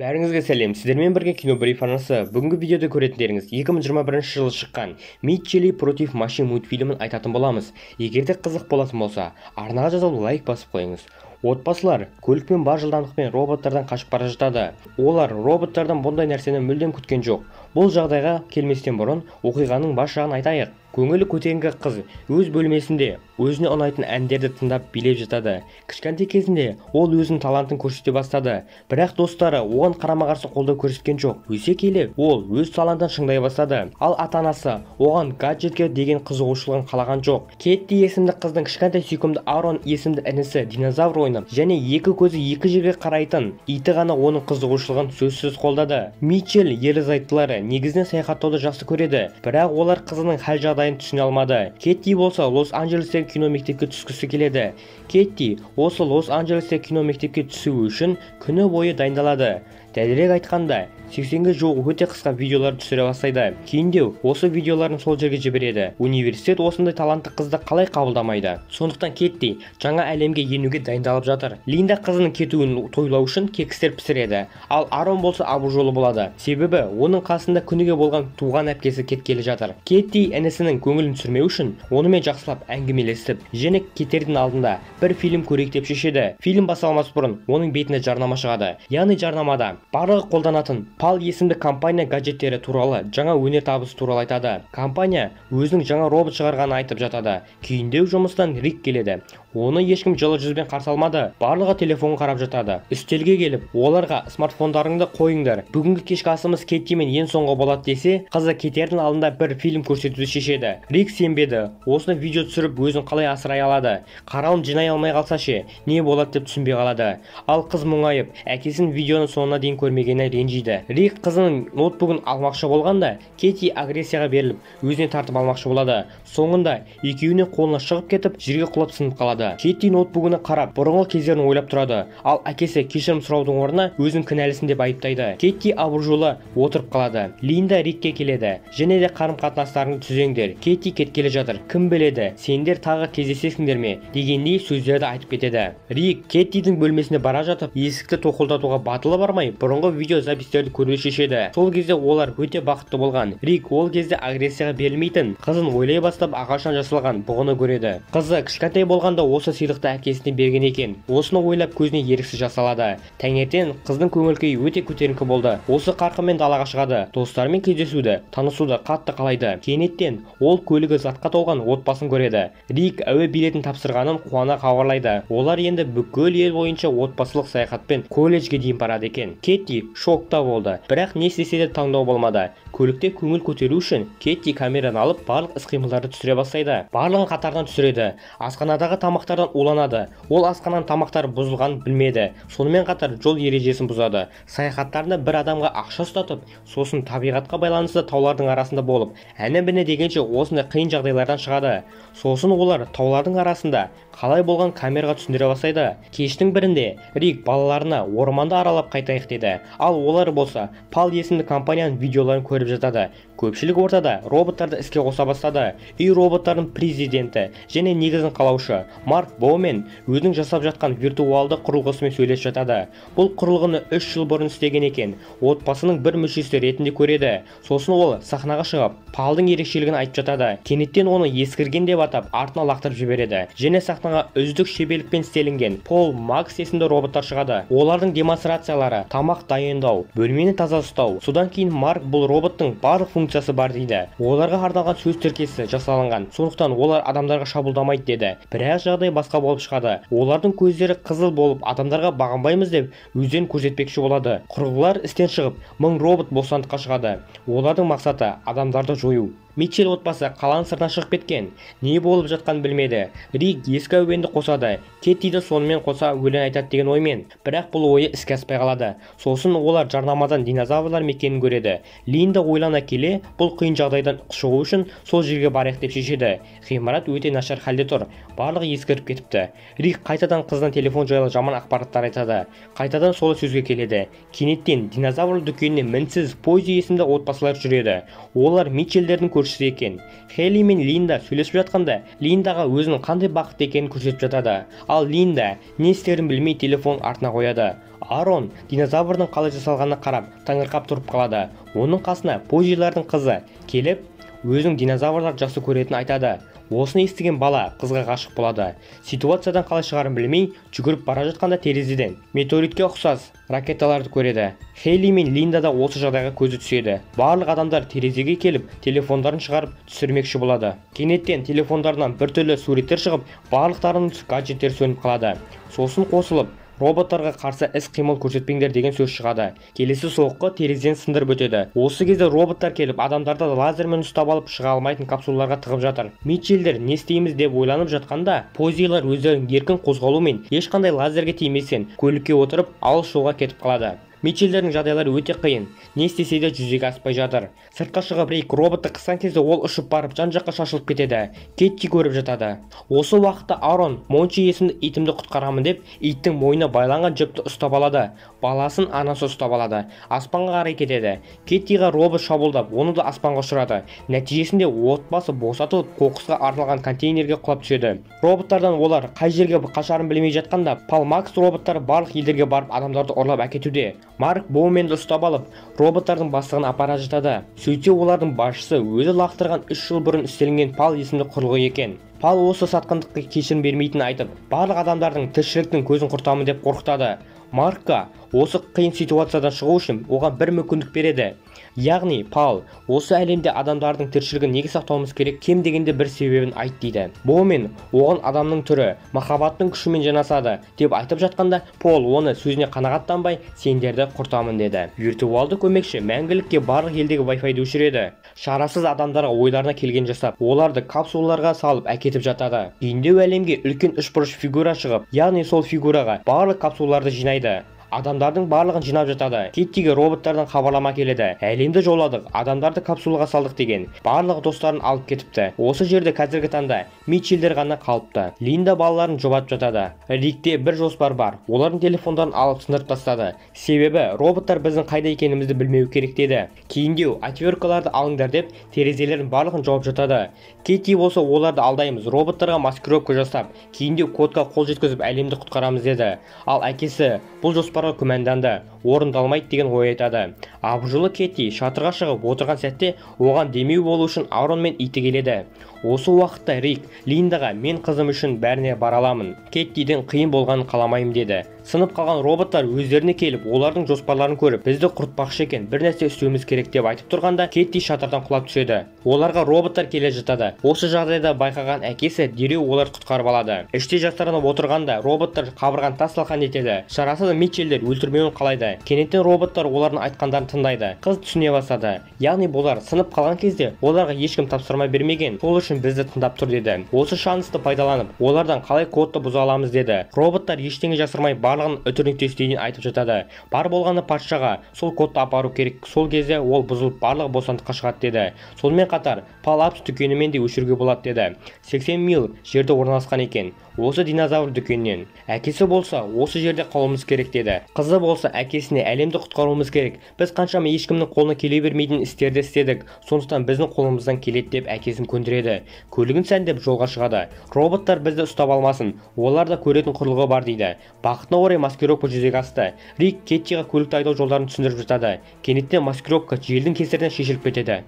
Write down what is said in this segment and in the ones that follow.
Бәріңізге сәлем, сіздермен бірге Кинобриф арнасы. Бүгінгі видеода көретіндеріңіз 2021 жылы шыққан Митчелли против машин мультфильмін айтатын боламыз. Егер де қызық болатын болса, арнаға жазылып лайк басып қойыңыз. Отбасылар көлікпен бар жылдамдықпен роботтардан қашып бара жатады. Олар роботтардан бұндай нәрсені мүлдем күткен жоқ. Бұл жағдайға келместен бұрын оқиғаның бас жағын айтайық. Көңілі көтеріңкі қыз өз бөлмесінде өзіне ұнайтын әндерді тыңдап билеп жатады. Кішкентай кезінде ол өзінің талантын көрсете бастады. Бірақ достары оған қарама-қарсы қолдау көрсеткен жоқ. Өсе келе ол өз талантын шыңдай бастады. Ал ата-анасы оған гаджетке деген қызығушылығын қалаған жоқ. Кетти есімді қыздың кішкентай сүйкімді Арон есімді інісі динозавр ойнап және екі көзі екі жерге қарайтын иті ғана оның қызығушылығын сөзсіз қолдады. Митчелл ерлі-зайыптылары негізінен саяхаттауды жақсы көреді, бірақ олар қызының хал жағдайын түсіне алмады. Кетти болса Лос-Анджелестегі кино мектепке түскісі келеді. Кетти осы Лос-Анджелестегі кино мектепке түсу үшін күні бойы дайындалады. Дәлірек айтқанда, 80-ге жуық өте қысқа видеолар түсіре бастайды. Кейіндеу осы видеоларын сол жерге жібереді. Университет осындай талантты қызды қалай қабылдамайды? Сондықтан Кетти жаңа әлемге енуге дайындалып жатыр. Линда қызының кетуін тойлау үшін кекстер пісіреді. Ал Арон болса абыржулы болады. Себебі оның қасында күніге болған туған әпкесі кеткелі жатыр. Кетти інісінің көңілін түсірмеу үшін онымен жақсылап әңгімелесіп, және кетердің алдында бір фильм көрейік деп шешеді. Фильм басталмас бұрын оның бетіне жарнама шығады. Яғни жарнамада барлығы қолданатын Пал есімді компания гаджеттері туралы жаңа өнер табысы туралы айтады. Компания өзінің жаңа робот шығарғанын айтып жатады. Кейіндеу жұмыстан Рик келеді. Оны ешкім жылы жүзбен қарсы алмады. Барлығы телефонға қарап жатады. Үстелге келіп, оларға смартфондарыңды қойыңдар. Бүгінгі кешкі асымыз Кеттимен ең соңғы болады десе, қызы кетердің алдында бір фильм көрсетуді шешеді. Рик сенбеді. Осыны видео түсіріп өзін қалай асырай алады? Қарауын жинай алмай қалса ше, не болады деп түсінбей қалады. Ал қыз мұңайып, әкесінің видеоны соңына дейін көрмегеніне ренжиді. Рик қызының ноутбугін алмақшы болғанда, Кетти агрессияға беріліп, өзіне тартып алмақшы болады. Соңында екеуіне қолына шығып кетіп, жерге құлап сынып қалады. Кетти ноутбугіне қарап, бұрынғы кездерін ойлап тұрады. Ал әкесі кешірім сұраудың орнына өзін кінәлісің деп айыптайды. Кетти абыржулы отырып қалады. Линда Рикке келеді. Және де қарым-қатынастарыңды түзеңдер. Кетти кеткелі жатыр. Кім біледі, сендер тағы кездесесіңдер ме дегендей сөздерді айтып кетеді. Рик Кеттидің бөлмесіне бара жатып, есікті тоқылдатуға батылы бармай, бұрынғы видео записьтерді көруді шешеді. Сол кезде олар өте бақытты болған. Рик ол кезде агрессияға берілмейтін, қызын ойлай бастап ағаштан жасалған бұғыны көреді. Қызы кішкентай болғанда осы сыйлықты әкесіне берген екен. Осыны ойлап көзіне еріксіз жас алады. Таңертең қыздың көңіл күйі өте көтеріңкі болды. Осы қарқынмен далаға шығады. Достарымен кездесуді, танысуды қатты қалайды. Кенеттен ол көлігі затқа толған отбасын көреді. Рик әуе билетін тапсырғанын қуана хабарлайды. Олар енді бүкіл ел бойынша отбасылық саяхатпен колледжге дейін барады екен. Кетти шокта болды. Бірақ не істесе де таңдау болмады. Көлікте көңіл көтеру үшін Кетти камераны алып барлық іс-қимылдарды түсіре бастайды. Барлығын қатардан түсіреді. Асханадағы тамақтардан уланады. Ол асхананың тамақтары бұзылғанын білмеді. Сонымен қатар жол ережесін бұзады. Саяхаттарында бір адамға ақша ұстатып, сосын табиғатқа байланысты таулардың арасында болып, әні-міне дегенше осындай қиын жағдайлардан шығады. Сосын олар таулардың арасында қалай болған камераға түсіндіре бастайды. Кештің бірінде Рик балаларына орманды аралап қайтайық деді. Ал олар болса Пал есімді компанияның видеоларын көріп жатады. Көпшілік ортада роботтарды іске қоса бастады. Үй роботтардың президенті және негізін қалаушы Марк Боумен өзінің жасап жатқан виртуалды құрылғысымен сөйлесіп жатады. Бұл құрылғыны 3 жыл бұрын істеген екен. Отбасының бір мүшесі ретінде көреді. Сосын ол сахнаға шығып, Палдың ерекшелігін айтып жатады. Кенеттен оны ескірген деп атап, артына лақтырып жібереді. Және сахнаға үздік шеберлікпен істелінген Пол Макс есімді роботтар шығады. Олардың демонстрациялары, тамақ дайындау, бөлмені таза ұстау. Содан кейін Марк бұл роботтың барлық функциясы бар дейді. Оларға арналған сөз тіркесі жасалынған. Сондықтан олар адамдарға шабуылдамайды деді. Бірақ жағдай басқа болып шығады. Олардың көздері қызыл болып, адамдарға бағынбаймыз деп өздерін көрсетпекші болады. Құрылғылар істен шығып, 1000 робот бостандыққа шығады. Олардың мақсаты адамдарды жою. Митчелл отбасы қаланың сыртына шығып кеткен. Не болып жатқанын білмеді. Рик ескі әуенді қосады. Кеттиді сонымен қоса өлең айтады деген оймен. Бірақ бұл ойы іске аспай қалады. Сосын олар жарнамадан динозаврлар мекенін көреді. Линда ойлана келе, бұл қиын жағдайдан шығу үшін сол жерге барайық деп шешеді. Ғимарат өте нашар халде тұр. Барлығы ескіріп кетіпті. Рик қайтадан қыздан телефон жайлы жаман ақпараттар айтады. Қайтадан сол сөзге келеді. Кенеттен динозавр дүкеніне мінсіз Пойзи есімді отбасылар жүреді. Олар Митчеллдердің көршісі екен. Хелли мен Линда сөйлесіп жатқанда, Линдаға өзінің қандай бақытты екенін көрсетіп жатады. Ал Линда не істерін білмей телефон артына қояды. Арон динозаврдың қалай жасалғанына қарап таңырқап тұрып қалады. Оның қасына Позилардың қызы келіп, өзінің динозаврларды жақсы көретінін айтады. Осыны естіген бала қызға ғашық болады. Ситуациядан қалай шығарын білмей, жүгіріп бара жатқанда терезеден метеоритке ұқсас ракеталарды көреді. Хейли мен Линда да осы жағдайға көзі түседі. Барлық адамдар терезеге келіп, телефондарын шығарып түсірмекші болады. Кенеттен телефондарынан біртүрлі суреттер шығып, барлықтарының гаджеттері сөніп қалады. Сосын қосылып, роботтарға қарсы іс-қимыл көрсетпеңдер деген сөз шығады. Келесі соққы терезеден сындырып өтеді. Осы кезде роботтар келіп, адамдарды лазермен ұстап алып шыға алмайтын капсулаларға тығып жатыр. Митчелдер не істейміз деп ойланып жатқанда, Позилар өздерінің еркін қозғалуымен ешқандай лазерге тиместен көлікке отырып алыс жолға кетіп қалады. Митчелдердің жағдайлары өте қиын, не істесе де жүзеге аспай жатыр. Сыртқа шығып Рик роботты қысқан кезде ол ұшып барып жан-жаққа шашылып кетеді. Кетти көріп жатады. Осы уақытта Арон Мончи есімді итімді құтқарамын деп иттің мойнына байланған жіпті ұстап алады. Баласын анасы ұстап алады. Аспанға қарай кетеді. Кеттиға робот шабуылдап, оны да аспанға ұшырады. Нәтижесінде отбасы босатылып, қоқысқа арналған контейнерге құлап түседі. Роботтардан олар қай жерге қашарын білмей жатқанда, Палмакс роботтары барлық елдерге барып адамдарды ұрлап әкетуде. Марк Боуменді ұстап алып, роботтардың бастығын апара жатады. Сөйтсе олардың басшысы өзі лақтырған 3 жыл бұрын істелінген Пал есімді құрылғы екен. Пал осы сатқындыққа кешірім бермейтінін айтып, барлық адамдардың тіршіліктің көзін құртамын деп қорқытады. Маркқа осы қиын ситуациядан шығу үшін оған бір мүмкіндік береді. Яғни Пал осы әлемде адамдардың тіршілігін неге сақтауымыз керек, кем дегенде бір себебін айт дейді. Боумен оған адамның түрі махаббаттың күшімен жанасады деп айтып жатқанда, Пол оны сөзіне қанағаттанбай сендерді құртамын деді. Виртуалды көмекші мәңгілікке барлық елдегі Wi-Fi-ді өшіреді. Шарасыз адамдарға ойларына келген жасап, оларды капсулаларға салып әкетіп жатады. Кейіндеу әлемге үлкен үшбұрыш фигура шығып, яғни сол фигураға барлық капсулаларды жинайды. Адамдардың барлығын жинап жатады. Кеттиге роботтардан хабарлама келеді. Әлемді жауладық, адамдарды капсулаға салдық деген. Барлық достарын алып кетіпті. Осы жерде қазіргі таңда Митчелдер ғана қалыпты. Линда балаларын жұбатып жатады. Рикте бір жоспар бар. Олардың телефондарын алып сындырып тастады. Себебі роботтар біздің қайда екенімізді білмеу керек деді. Кейіндеу отверткаларды алыңдар деп терезелердің барлығын жауып жатады. Кетти болса оларды алдаймыз, роботтарға маскировка жасап, кейіндеу кодқа қол жеткізіп әлемді құтқарамыз деді. Ал әкесі бұл жоспарға күмәнданды, орындалмайды деген ой айтады. Абыржулы Кетти шатырға шығып отырған сәтте оған демеу болу үшін Арон мен иті келеді. Осы уақытта Рик Линдаға мен қызым үшін бәріне бара аламын, Кеттидің қиын болғанын қаламаймын деді. Сынып қалған роботтар өздеріне келіп, олардың жоспарларын көріп, бізді құртпақшы екен, бір нәрсе істеуіміз керек деп айтып тұрғанда Кетти шатырдан құлап түседі. Оларға роботтар келе жатады. Осы жағдайда байқаған әкесі дереу оларды құтқарып алады. Іште жастарынып отырғанда роботтар қабырғаны тас талқан етеді. Шарасыз Митчелдер өлтірмеуін қалайды. Кенеттен роботтар олардың айтқандарын тыңдайды. Қыз түсіне бастады. Яғни бұлар сынып қалған кезде оларға ешкім тапсырма бермеген. Сол үшін бізді тыңдап тұр деді. Осы шансты пайдаланып, олардан қалай кодты бұза аламыз деді. Роботтар ештеңе жасырмай барлығын үтір нүктесіне дейін айтып жатады. Бар болғаны патшаға сол кодты апару керек. Сол кезде ол бұзылып барлығы бостандыққа шығады деді. Сонымен қатар Палапс дүкенімен де өшіруге болады деді. 80 мил жерде орналасқан екен. Осы динозавр дүкенінен. Әкесі болса осы жерде қалуымыз керек деді. Қызы болса әкесіне әлемді құтқаруымыз керек. Біз қаншама ешкімнің қолына келе бермейтін істерді істедік. Сондықтан біздің қолымыздан келеді деп әкесін көндіреді. Көлігін сәндеп жолға шығады. Роботтар бізді ұстап алмасын. Олар да көретін құрылғы бар дейді. Бақытына орай маскировка жүзеге асты. Рик Кеттиға көлікті айдау жолдарын түсіндіріп жатады. Кенеттен маскировка желдің кесірінен шешіліп кетеді.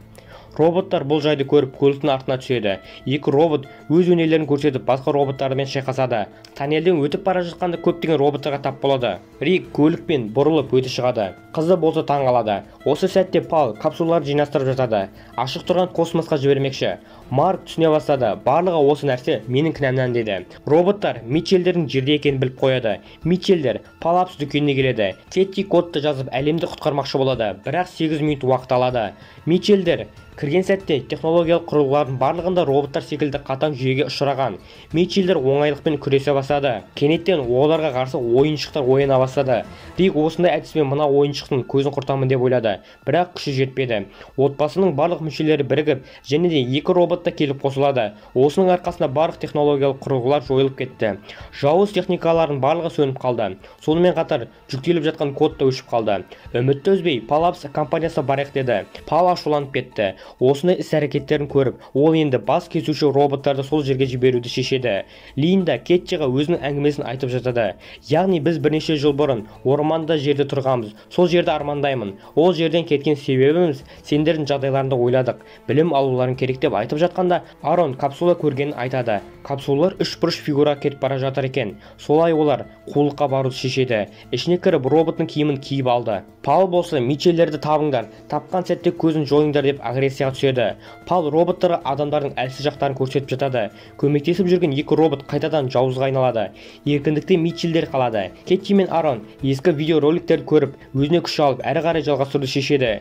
Роботтар бұл жайды көріп көліктің артына түседі. Екі робот өз өнерлерін көрсетіп басқа роботтармен шайқасады. Тоннельден өтіп бара жатқанда көптеген роботтарға тап болады. Рик көлікпен бұрылып өте шығады. Қызы болса таң қалады. Осы сәтте Пал капсулаларды жинастырып жатады. Ашық тұрған космосқа жібермекші. Марк түсіне бастады. Барлығы осы нәрсе менің кінәмнен деді. Роботтар Митчелдердің жерде екенін біліп қояды. Митчелдер Палапс дүкеніне келеді. Кетти кодты жазып әлемді құтқармақшы болады. Бірақ 8 минут уақыт алады. Митчелдер кірген сәтте технологиялық құрылғылардың барлығында роботтар секілді қатаң жүйеге ұшыраған. Митчелдер оңайлықпен күресе бастады. Кенеттен оларға қарсы ойыншықтар ояна бастады. Рик осындай әдіспен мына ойыншықтың көзін құртамын деп ойлады. Бірақ күші жетпеді. Отбасының барлық мүшелері бірігіп, және де екі робот та келіп қосылады. Осының арқасында барлық технологиялық құрылғылар жойылып кетті. Жауыз техникалардың барлығы сөніп қалды. Сонымен қатар жүктеліп жатқан код та өшіп қалды. Үмітті үзбей Палапс компаниясы барайық деді. Пал ашуланып кетті. Осындай іс-әрекеттерін көріп, ол енді бас кесуші роботтарды сол жерге жіберуді шешеді. Линда Кеттиға өзінің әңгімесін айтып жатады. Яғни біз бірнеше жыл бұрын орманда жерде тұрғанбыз. Сол жерді армандаймын. Ол жерден кеткен себебіміз сендердің жағдайларыңды ойладық. Білім алуларың керек деп айтып жатқанда Арон капсула көргенін айтады. Капсулалар үшбұрыш фигура кетіп бара жатыр екен. Солай олар қулыққа баруды шешеді. Ішіне кіріп роботтың киімін киіп алды. Пал болса Митчеллерді табыңдар, тапқан сәтте көзін жойыңдар деп агрессияға түседі. Пал роботтарға адамдардың әлсіз жақтарын көрсетіп жатады. Көмектесіп жүрген екі робот қайтадан жауызға айналады. Еркіндікте Митчеллер қалады. Кетти мен Арон ескі видеороликтерді көріп, өзіне күш алып, әрі қарай жалғастыруды шешеді.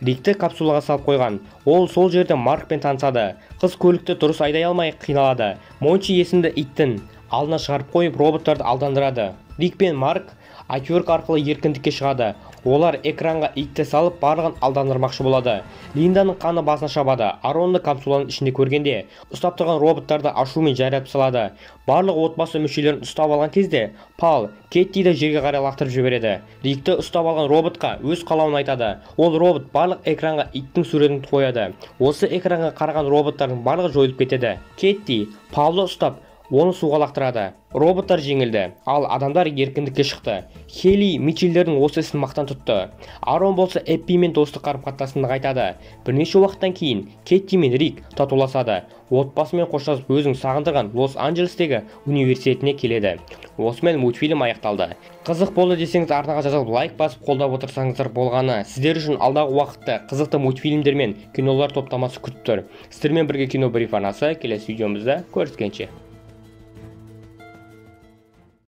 Рикті капсулаға салып қойған. Ол сол жерде Маркпен танысады. Қыз көлікті дұрыс айдай алмай қиналады. Мончи есімді иттің алдына шығарып қойып, роботтарды алдандырады. Рик пен Марк отвертка арқылы еркіндікке шығады. Олар экранға итті салып, барлығын алдандырмақшы болады. Линданың қаны басына шабады. Аронды капсуланың ішінде көргенде, ұстап тұрған роботтарды ашумен жайратып салады. Барлық отбасы мүшелерін ұстап алған кезде, Пал Кеттиді жерге қарай лақтырып жібереді. Рикті ұстап алған роботқа өз қалауын айтады. Ол робот барлық экранға иттің суретін қояды. Осы экранға қараған роботтардың барлығы жойылып кетеді. Кетти Палды ұстап, оны суға лақтырады. Роботтар жеңілді, ал адамдар еркіндікке шықты. Хели Митчеллердің осы ісін мақтан тұтты. Арон болса Эппимен достық қарым-қатынасын нығайтады. Бірнеше уақыттан кейін Кетти мен Рик татуласады. Отбасымен қоштасып өзін сағындырған Лос-Анджелестегі университетіне келеді. Осымен мультфильм аяқталды. Қызық болды десеңіз арнаға жазылып лайк басып қолдап отырсаңыздар болғаны. Сіздер үшін алдағы уақытта қызықты мультфильмдер мен кинолар топтамасы күтіп тұр. Сіздермен бірге Кино Бриф арнасы. Келесі видеомызда көріскенше.